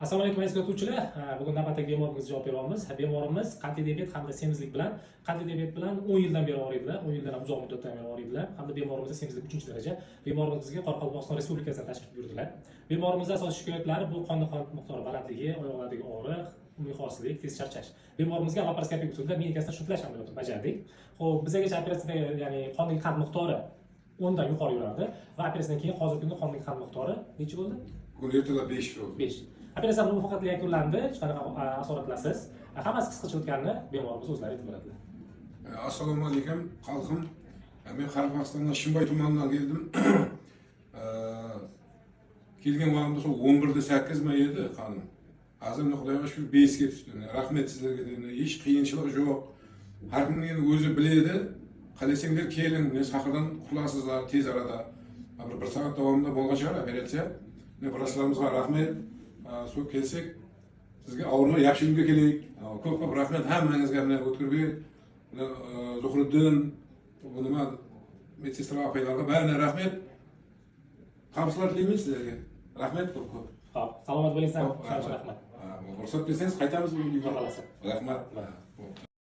Assalomu alaykum, aziz kuzatuvchilar. Bugun navbatdagi bemorimizga javob beryapmiz. Bemorimiz qandli diabet hamda semizlik bilan, qandli diabet bilan 10 yildan beri og'riydilar, 10 yildan ham uzoq muddatdan beri og'riydilar hamda bemorimizda semizlik 3-daraja. Bemorimiz bizga Qoraqalpog'iston Respublikasidan tashrif buyurdilar. Bemorimizda asosiy shikoyatlari bu qonda qand miqdori balandligi, oyoqlardagi og'riq, umumiy holsizlik, tez charchash. Bemorimizga laparoskopik usulda mini shuntlash amaliyotini bajardik. Xo'p, bizagacha operatsiyada, ya'ni qondagi qand miqdori 10 dan yuqori yurardi va operatsiyadan keyin hozirgi kunda qondagi qand miqdori necha bo'ldi? Bugun ertalab 5 bo'ldi. 5. Operatsiya muvaffaqiyatli yakunlandi, hech qanaqa asoratlarsiz. Hammasi qisqacha o'tganini bemorimiz o'zlari aytib beradilar. Assalomu alaykum, xalqim. Men Qoraqalpog'istondan, Shimboy tumanidan keldim. Kelgan vaqtimda sol 11da 8 mi edi qonim. Hozir mana, Xudoga shukur, 5 ga tushdi. Rahmat sizlarga deyman. Hech qiyinchilik yo'q. Har kimning endi o'zi biladi. Qalasanglar, keling, men sahrdan qutulasizlar tez arada. Bir soat davomida bo'lgan шығар operatsiya. Mana, vrachlarimizga rahmat. Shu kelsak, sizga og'irlar, yaxshi uyga keling. Ko'p ko'p rahmat hammangizga. Mana, O'tkirbek, mana, Zuhriddin, bu nima, медсестра opaylarga, bariga rahmat. Tabislar tilaymiz sizlarga. Rahmat ko'p ko'p. Xo'p, salomat bo'ling, Xo'p, rahmat. Ruxsat bersangiz, qaytamiz bugun uyga. Xudo xohlasa. Rahmat. Xo'p.